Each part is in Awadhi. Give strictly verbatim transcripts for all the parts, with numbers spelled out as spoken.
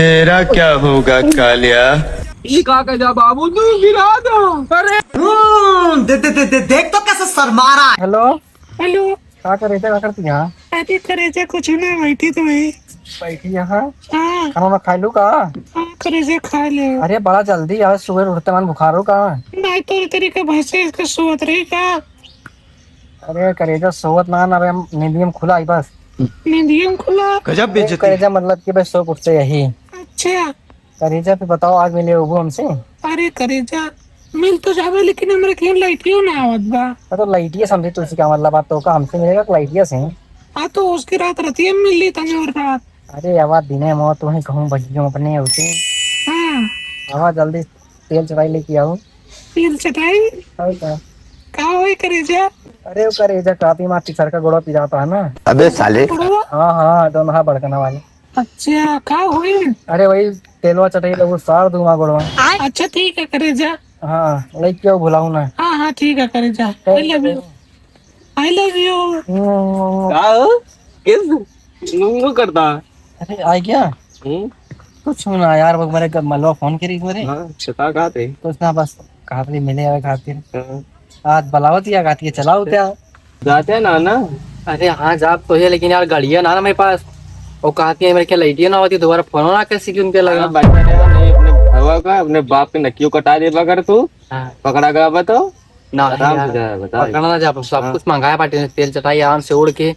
तेरा क्या होगा कालिया? ये का कह जा बाबू, तू गिरा दो। अरे हम्म, दे, दे, दे, दे, देख तो कैसे शर्मा रहा है। हेलो। हेलो। का करे थे, का करती यहाँ? अरे करेजा कुछ ना, बैठी तो है। बैठी यहाँ? हाँ। खाना वाना खा लू का? हाँ, करेजा खा ले। अरे बड़ा जल्दी यार, सुबह उठते मन बुखार हो का? नहीं तो तेरी का भैंसे इसके सोत रही का? अरे करेजा सोवत ना ना, अबे हम नींदियम खुला ही बस। नींदियम खुला? गजब अरे बेइज्जती। करेजा मतलब कि बस सो उठते यही। अच्छा। करेजा पे बताओ, आज मिले होबो हमसे? अरे करेजा, मिल तो जावे लेकिन हमरे खेल लाइटियो ना आवत बा। अरे तो लाइटिया समझे तुलसी का मतलब, बात तो का हमसे मिलेगा कि लाइटिया से? हाँ तो उसकी रात रतिया में मिल ली तनी और रात। अरे आवा दिने मो तुम्हें कहूँ बगियों अपने होते। हाँ। आवा जल्दी तेल चढ़ाई लेके आओ। तेल चटाई? और का? का होई करेजा? अरे वो करेजा काफी मार पिछर का गोड़ा पिराता है ना। अबे साले। गोड़वा? हाँ, हाँ, दोनों हाथ बड़कना वाले। अच्छा, का होई? अरे वही तेलवा चटाई लगो सार दूंगा गोड़वा। अच्छा ठीक है करेजा। हाँ, लेके आओ भुलाऊ ना। हाँ, हाँ, ठीक है करेजा। I love you। I love you। हम्म। का हो? किस? नू नू करता। अरे, आइ गया? हम्म। कुछ ना यार, वो मेरे क-, मलवा फोन करी मेरे। हाँ, अच्छा, का कहत है? कुछ ना, बस कहत रही मिले आवे खातिर। हाँ। आज बुलावत या कहती है, चलाओ क्या? जाते हैं ना, ना? अरे हाँ, जाब तो है, लेकिन यार, गाड़िया ना, ना मेरे पास। वो कहती है, मेरे ख्याल लाइटिया ना होती, दोबारा फोन ना कैसे क्यों उनके लगा? हाँ, भाई, नहीं, अपने भवा का, अपने बाप के नकियो कटा देबा कर तू। हाँ। पकड़ा गया बा तो? ना, आराम यार, से जाए, बताओ। पकड़ना जा, सब हाँ। कुछ मंगाया बाटे, तेल चटाई आराम से उड़ के,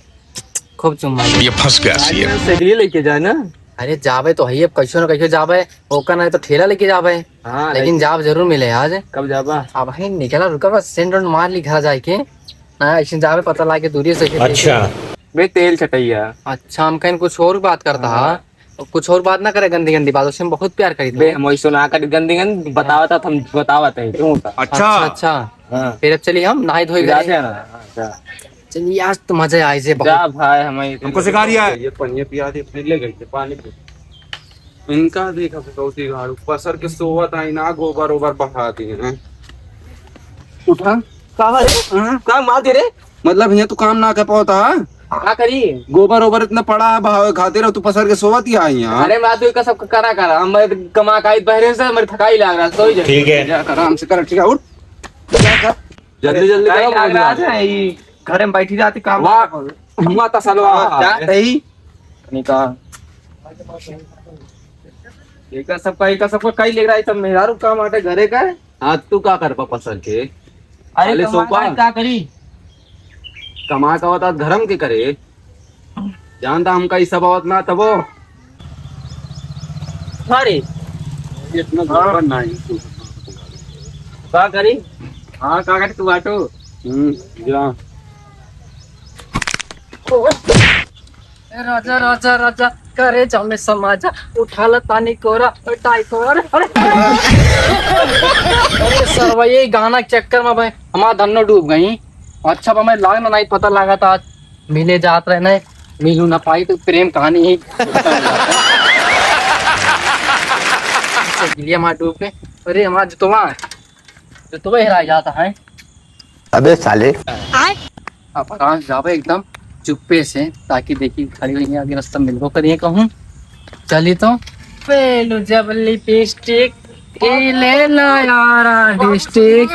खूब चुम्मा। ये फंस गया सी है। साइकिल लेके जाए ना। अरे जाबे तो है, अब कैसो ना कैसो जाबे, ओका नहीं तो ठेला लेके जाबे। हाँ, लेकिन लेके जाब जरूर मिले आज। कब जाबा? अब है निकला, रुका बस, सेंट वेंट मार ली घर जाए के। ना, ऐसे जाबे पता लागे दूरी से। अच्छा। बे तेल चटैया। अच्छा, हम कहीं कुछ और बात करता हाँ। है। कुछ और बात ना करे, गंदी गंदी बात, उससे हम बहुत प्यार करी बे, थे। हम वैसे ना करी गंदी गंदी, बतावत था, हम बतावत है, क्यों होता? अच्छा। अच्छा, अच्छा। हाँ। फिर अब चलिए हम नहाई धोई जाते घरे। हैं ना। हाँ, जा। चलिए, आज तो मजा आए जे बहुत। जा भाई, हमें हमको सिखा रिया है। ये पनिया पिया दे, फिर ले गई पानी पी। इनका देखा तो गौती गाड़ू, पसर के सोवत आई ना, गोबर ओबर बहा दिए हैं। उठा। का रे? हाँ? का मार दे रे? मतलब, यहाँ तू काम ना कर पावता, हाँ? का करी? गोबर ओबर इतना पड़ा है, बहावे खातिर, और तू पसर के सोवत ही आई यहाँ। अरे, मैं तो इनका सब करा करा, हम कमा काई बहरे से, मेरी थकाई लाग रहा है, सोई जा। ठीक है। जा, आराम से कर, ठीक है, उठ। जा कर। जल्दी, जल्दी थकाई करो, लाग रहा है, ये घरे में बैठी रहती, काम वाह, ना करो। हुआ था सलवा। हाँ, क्या सही? नहीं कहा। एका सबका, एका सबका कई ले रहा है, सब मेहरारू काम आटे घरे का है। हाँ, तू का कर पापा सर के? अरे, खाली कमा सोपा? का, का करी? कमा का होता धर्म के करे। जानता हमका ई सब आवत ना तबो। अरे। इतना हाँ। गड़बड़ ना है। का करी? हाँ, का करी तू बाटो? हम्म, जा। ए राजा, राजा, राजा, करे जामे समाजा, उठा ला तानी कोरा, टाई कोरा। अरे, अरे सरवा, ये गाना के चक्कर में भाई हमारा धन्नो डूब गई। अच्छा, बा मैं लाग ना नहीं पता लगा था, आज मिले जात रहे नहीं, मिलू ना पाई तो प्रेम कहानी ही। गिलिया मार डूब के, अरे हमारा जुतवा, जुतवा हेरा जाता है। अबे साले। अब आराम से जाबे एकदम चुप्पे से, ताकि देखी खड़ी हुई आगे रास्ता मिलबो करिए कहूँ। चली तो। पेलू जब लिपस्टिक, ई ले ला यारा डिस्ट्रिक्ट।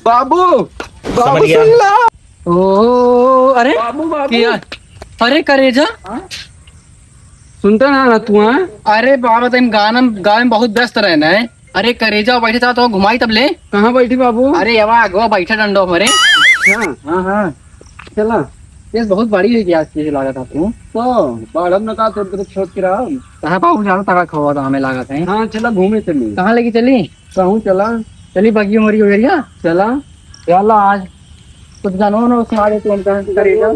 बाबू, बाबू समझ गया। सुन ला। ओ, अरे, बाबू, बाबू। किया? अरे करेजा। हाँ? सुनता ना, ना तू, हाँ? अरे बाबा, तुम गाना, गाने में बहुत व्यस्त रहना है। अरे करेजा, बैठे था तो घुमाई तब ले। कहाँ बैठी बाबू? अरे यवा, अगवा बैठा डंडो हमारे। हाँ। हाँ, हाँ। चला। ये बहुत बड़ी हुई गया, चीज लागत आपको। तो, बाढ़ में का छोड़ के, छोड़ के रहा। कहाँ बाबू ज्यादा तगड़ा खवा था, हमें लागत है। हाँ, चला घूमे चली। कहाँ लेके चली? कहूँ चला। चली बगियो मरी उगरिया। चला। चला आज। कुछ गानो वानो सुना दे तू हमका, करेजा।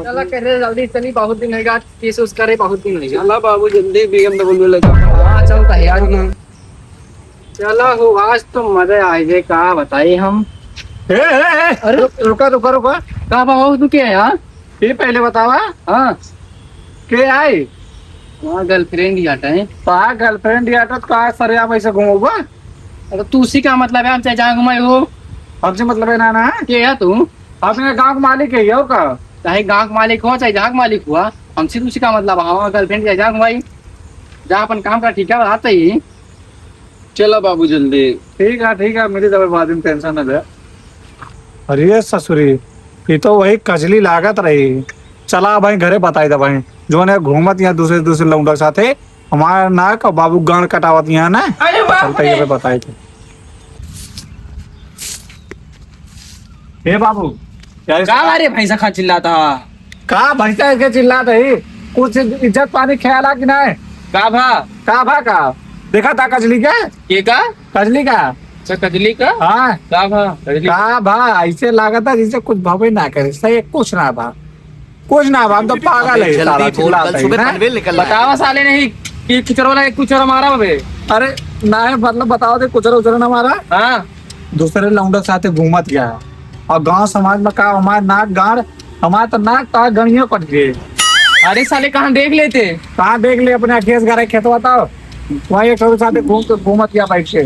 चला करे जल्दी चली, बहुत दिन होइगा, किस उस करे बहुत दिन होइगा। चला बाबू जल्दी B M W ले जा। हाँ, चलता है यार। हाँ। चला हो, आज तो मजा आ गए, का बताई हम। ए, ए, ए, अरे। रुक, रुका, रुका, रुका। का बाबू तू क्या है यार? ये पहले बतावा। हाँ। के आई? वहाँ गर्लफ्रेंड ही आटा है। कहाँ गर्लफ्रेंड ही आटा, तो कहाँ सरेआम ऐसे घूमोगा? अरे तू उसी का मतलब है, हम चाहे जहाँ घुमाए हो। हमसे मतलब है ना, ना। के है तू? अपने गाँव के मालिक है, यो का? चाहे गाँव के मालिक हो, चाहे जहाँ के मालिक हुआ, हमसे उसी का मतलब है, हमारा गर्लफ्रेंड चाहे जहाँ घुमाई। जा अपन काम कर, ठीक है, आते ही। चला बाबू जल्दी। ठीक है, ठीक है, मिली जावे बाद में, tension न ले। अरे ससुरी, ये तो वही कजली लागत रही। चला भाई घरे बताई दे भाई, जोने घूमत यहाँ दूसरे दूसरे लौंडा के साथे, हमार नाक और बाबू गांड कटावत यहाँ ना। अरे बाप चलते रे। ही बताई दे। हे बाबू, क्या का बारे भैंसा खा चिल्लाता? का भैंसा के चिल्लात है? कुछ इज्जत पानी ख्याल आ कि नाय? का भा? का भा का? देखा था कजली के? के का? कजली का? अच्छा, कजली का? हाँ। का भा? कजली का भा? ऐसे लागत है जैसे कुछ भवे ना करे, सही कुछ ना भा, कुछ ना भा, हम तो पागल है साला, चिल्लात है ना। बतावा साले नहीं कि कुचर वाला एक कुचर मारा बे। अरे ना है, मतलब बताओ दे, कुचर उचर ना मारा। हाँ। दूसरे लौंडा के साथे घूमत गया है। और गांव समाज में का हमार नाक गाड़, हमार तो नाक ता गणियों कट गए। अरे साले, कहाँ देख लेते? कहाँ देख ले, अपने अखिया से गारे खेतवा था, वहीं एक ठो के साथे घूम के, घूमत गया bike से,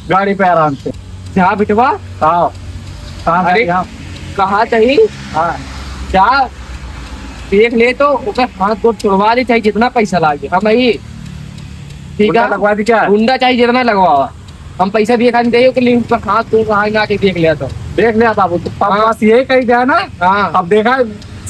गाड़ी पे आराम से। जा बिटवा। हाँ। कहाँ अरे, गाड़ी, हाँ। कहाँ चाहिए? हाँ। जा, देख ले तो, ओकर हाथ गोड़ तोड़वा दे, चाहे जितना पैसा लागे, हम ही। ठीक गुंडा है? लगवा दी क्या? गुंडा चाहे जितना लगवावा। हम पैसा दिए खातिर देइयो के लिए ऊपर हाथ तो कहाँ ना के देख लिया तो। देख लिया बाबू, तो हाँ। बस यही कही गया ना। हाँ। अब देखा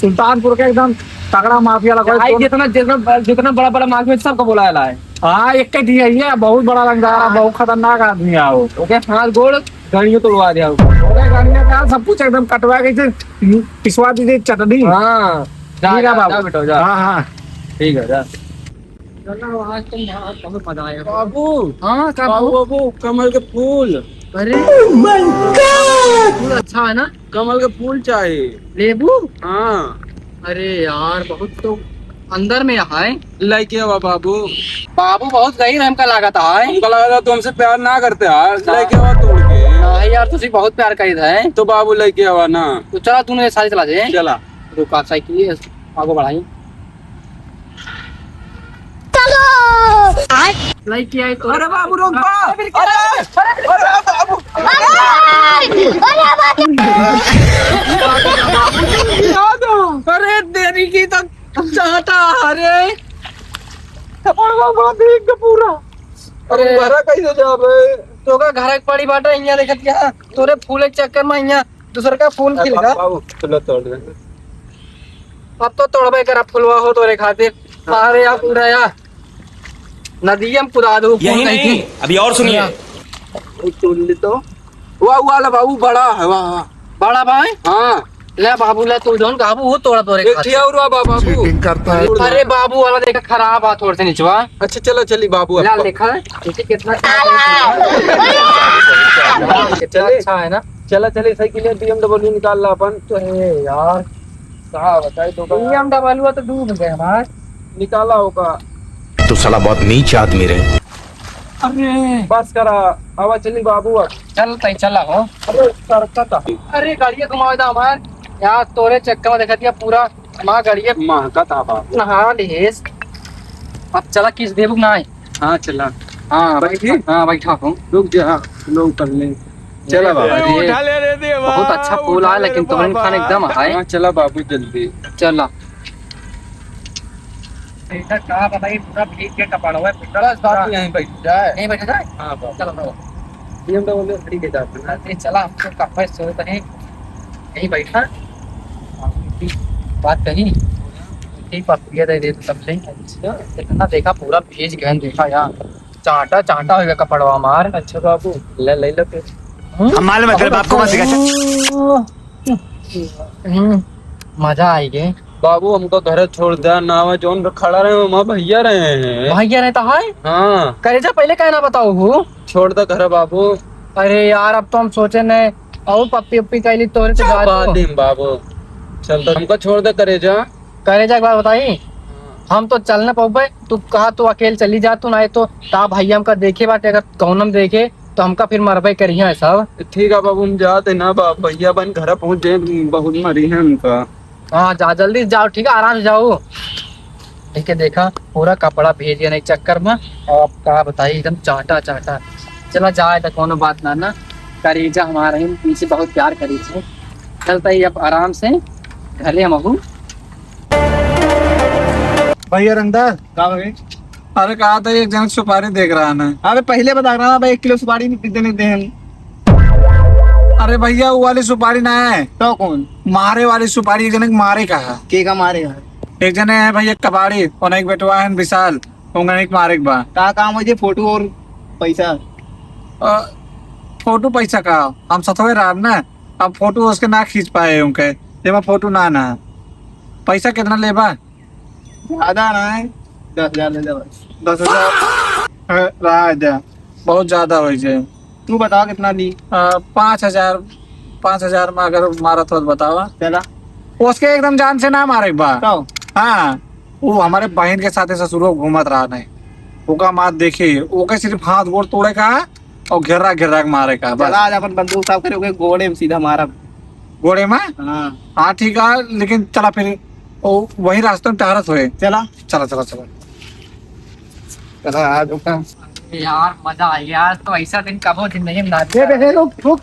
सुल्तानपुर के एकदम तगड़ा माफिया लगा है, भाई, तो जितना, जितना, जितना बड़ा, बड़ा माफिया सबको बुलाया ला है। हाँ, एक के दिया ही है, बहुत बड़ा रंगदार है, हाँ। बहुत खतरनाक आदमी है वो। ओके, हाथ गोड़, गाड़ियों तोड़वा दिया ऊपर। ओके, गाड़ियाँ का सब कुछ एकदम कटवा के इसे पिसवा दीजिए चटनी। हाँ, जा, ठीक है जा, बाबू। जा बेटा, जा। हाँ, हाँ। ठीक है, जा। चलो, आज तो यहाँ बहुत मजा आएगा। बाबू, हाँ, का बाबू, बाबू? बाबू, कमल के फूल। अरे, Oh my God! फूल अच्छा है ना? कमल के फूल चाही। लेबू? हाँ। अरे यार, बहुत तो अंदर में है। लेके आवा बाबू। बाबू बहुत गहीर हमका लागत है। हमका लागत है तू हमसे प्यार ना करते यार। ना। लेके आवा तोड़ के। नहीं यार, तुझे बहुत प्यार करीत है। तो बाबू लेके आवा ना। तो चला, तूने साथ चला जे। चला। रुका, साइकिल आगे बढ़ाई। चलो। लड़की आई तो अरे बाबू, रोक बा। अरे, अरे बाबू। अरे, अरे बाबू। अरे तेरी की तो चाहता, अरे। थप्पड़ मार, मार देख के पूरा। अरे। अरे घर कैसे जाबे? तो का घर के पड़ी बाटा, यहाँ देखत क्या? तोरे फूल के चक्कर में यहाँ दूसर का फूल खिल गया। बाबू, चलो तोड़ दे। अब तो तोड़बे करा फुलवा हो तोरे खातिर। हाँ। अरे यार, पूरा यार नदी हम कुदा दू। यही नहीं, अभी और सुनिए। हाँ। तोड़ ले तो। वाह, वाह, ला बाबू, बड़ा है, वाह, वाह। बड़ा भाई? हाँ। ले बाबू, ले तू जौन कहबू, वो तोड़ा तोरे एक खातिर। ठिया और वाह, बाबू। Cheating करता है। अरे बाबू, वाला देखा खराब हाथ थोड़े से निचवा। अच्छा, चला चली बाबू, ला आपको। देखा, देखी कितना कितना चले। अच्छा है ना? चला चली, साइकिल है, B M W निकाल ला अपन। तो हे यार, का बताई तो B M W तो डूब गए हमार। निकाला होगा। तो साला बहुत नीच आदमी रहे। अरे। बस करा, आवा चली बाबू अब। चल तई चला हो। अरे, सरकता। अरे, गाड़िया घुमावे दा हमार। यार, तोरे चक्कर में देखा दिया पूरा हमार गाड़िया महका था बाबू। नहा लेस। अब चला, किस देबू ना है? हाँ, चला। हाँ, बैठी? हाँ, बैठा हूँ। रुक जा, लोग कर ले। चला बाबा। अरे, उठा ले रे देवा, बहुत अच्छा फूल आया, लेकिन तोहन खान एकदम है। हाँ, चला बाबू जल्दी। चला। ऐसा का बताई, पूरा भीग के कपड़वा है, पूरा बस बाबू यहीं बैठ जाए। यहीं बैठ जाए? हाँ, बाबू। चलो, चलो। B M W खड़ी के जाते हैं। अरे, चला, हम तो कपड़े सोए तो हैं। यहीं बैठा। बात कही। ठीक बात, ये दे दे तब से। अच्छा। इतना देखा, पूरा भीज गए, देखा यार। चाटा, चाटा हो गया कपड़वा हमार। अच्छा बाबू, ले, ले लो फिर। हम्म? हम मालूम है, तेरे बाप को मत सिखा। हम्म, मजा आई गए। बाबू, हमको घर छोड़ दे ना, वहाँ जौन पे खड़ा रहे, वहाँ भैया रहे हैं। भैया रहे तो है? हाँ। करे जा, पहले काहे ना बताओ हो? छोड़ दे घर बाबू। अरे यार, अब तो हम सोचे नहीं, और पप्पी उप्पी कैली तोरे से क्या बात है बाबू? चल तो हमको छोड़ दे करेजा। करेजा, एक बात बताई, हाँ। हम तो चल ना पउबे, तू कहा तू अकेल चली जा, तू ना तो ता भैया हमका देखे बाटे, अगर कौन हम देखे तो हमका फिर मरबे करिहे सब। ठीक है बाबू, हम जाते ना बा-, भैया बन घर पहुँच जाए, बहुत मरी है हमका। हाँ, जा, जल्दी जाओ, ठीक है, आराम से जाओ। ठीक है, देखा, पूरा कपड़ा भीज गया नहीं चक्कर में। और अब का बताई, एकदम चाटा चाटा। चला जाए तो कोनो बात ना, ना, करेजा हमारा ही पीछे बहुत प्यार करी थे। चलता ही अब आराम से घरे हम अबू। भैया रंगदार, का हो गई? अरे कहा था एक जने सुपारी देख रहा ना। अबे पहिले बता रहा ना भाई, एक किलो सुपारी भी देने दे हम। अरे भैया, वो वाली सुपारी ना है। तो कौन? मारे वाली सुपारी, एक जने के मारे का है। के का मारे का है? एक जने है भैया कबाड़ी, और एक बेटवा है विशाल, उनका एक मारे के बा। का काम हो जे, फोटो और पैसा? अ, फोटो पैसा का? हम सथवे रहब ना, अब फोटो उसके ना खींच पाए उनके, जेमा फोटो ना ना। पैसा कितना लेबा? ज्यादा ना है, दस हजार ले ले बस। दस हजार? अ, रहा दे, बहुत ज्यादा हो जाए। तू बताओ कितना ली? अ, पाँच हजार, पाँच हजार में अगर मारत हो तो बतावा। चला। उसके एकदम जान से ना मारे के बा। तो? हाँ, वो हमारे बहन के साथे ससुरो घूमत रहा नहीं, ओका मात देखी, ओके सिर्फ हाथ गोड़ तोड़े का और घेर्रा घेर्रा के मारे का बस। चला, आज अपन बंदूक साफ करे, ओके गोड़े में सीधा मारब। गोड़े में? हाँ। हाँ, ठीक है, लेकिन चला फिर, ओ, वही रास्ते में टहरत होए। चला। चला, चला, चला। चला, आज ओका। अरे यार, मजा आ गया। आज तो ऐसा दिन कबो जिंदगी में ना ये देखा। देखे, रुक, रुक।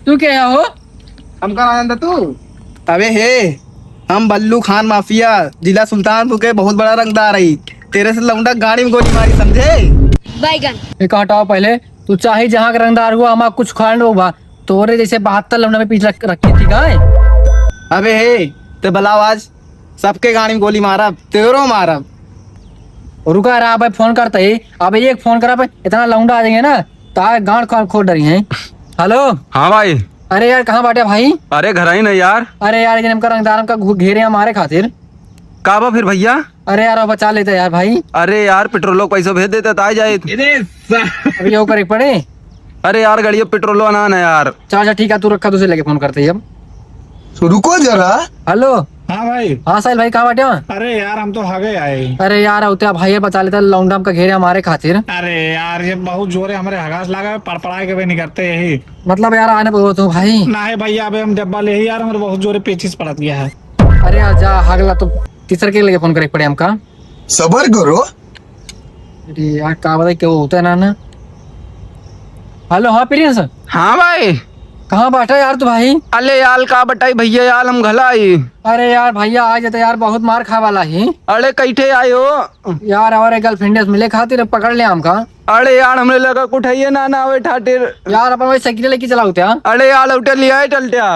तू क्या हो? हमका ना जानता तू? अबे हे, हम बल्लू खान माफिया, जिला सुल्तानपुर के बहुत बड़ा रंगदार हई। तेरे से लौंडा गाड़ी में गोली मारी, समझे? बैगन। एक हटाओ पहले, तू चाहे जहाँ के रंगदार हुआ, हमारा कुछ खान लो बा। तोरे जैसे बहत्तर लौंडा में पीछे रख, रखी थी गाय। अबे हे, ते बुलाओ आज, सबके गाड़ी में गोली मारब, तेरो मारब। रुका रहा भाई, फोन करते ही। अब एक फोन करा पे इतना लौंडा आ जाएंगे ना, तार गांड खोल, खोल डरी हैं। हेलो। हाँ भाई। अरे यार, कहाँ बाटे भाई? अरे घर ही नहीं यार। अरे यार, ये हमका रंगदार हमका घु-, घेरे हमारे खातिर। का बा फिर भैया? अरे यार, अब बचा लेते यार भाई। अरे यार, पेट्रोल को पैसा भेज देते तो आ जाए। अभी यो करे पड़े। अरे यार, गाड़ी में पेट्रोल ना ना यार। अच्छा, अच्छा, ठीक है, तू रखा, दूसरे लेके फोन करते ही अब। रुको जरा। हेलो। हाँ भाई। हाँ साहिल भाई, कहाँ बाटे? अरे यार, हम तो हगे आए। अरे यार, अउते भाई, ये बचा लेता, लौंडा हमका घेरे हमारे खातिर। अरे यार, ये बहुत जोरे हमारे हगास लगा है, पड़पड़ाए के भी नहीं करते यही। मतलब यार, आने पर हो तो भाई। ना है भैया, अबे हम डब्बा ले ही यार, हमारे बहुत जोरे पेचिस पड़त गया है। अरे यार, जा हगला तो तीसर के लेके फोन करे पड़े हमका। सबर करो। अरे यार, का बताई, केहू होता है ना, ना। हेलो, हाँ प्रिंस। हाँ भाई। कहाँ बाटा यार तू भाई? अरे यार, का बताई भैया, यार हम घला आई। अरे यार भैया, आ जाते यार, बहुत मार खाए वाला ही। अरे कैठे आए हो? यार, हमारे गर्लफ्रेंड से मिले खातिर पकड़ ले हमका। अरे यार, हमरे लगा कुठाइए ना, ना आवे ठाटिर। यार, अपन वही साइकिल लेके चलाओ त्या। अरे यार, लौटे लिया है टलट्या।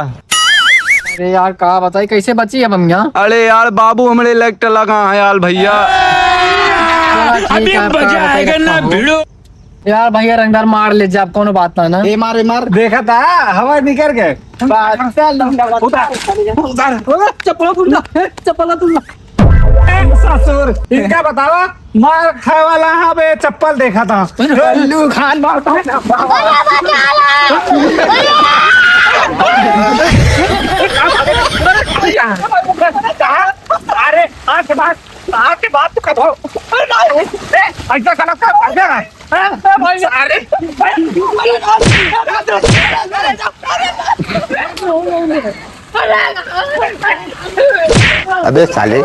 अरे यार, का बताई, कैसे बची अब हम यहाँ? अरे यार, बाबू हमरे इलेक्ट लगा है यार भैया। चला, ठीक अभी है, अब का मजा बताई, आएगा ना रखा हो। भिड़ो। यार भैया, रंगदार मार ले जा, अब कोनो बात ना ना। ए मार, ए मार। देखा था, हवा निकल के। उतार, उतार, उतार। चप्पल तुल, चप्पल तुल। ए, ससुर, इनका बतावा, मार खाए वाला हाँ बे, चप्पल देखा था। बल्लू खान मारता है ना। अरे, आज के बाद, आज के बाद तो कब हो? अरे, ऐसा गलत काम कर दे रहा है। अबे साले।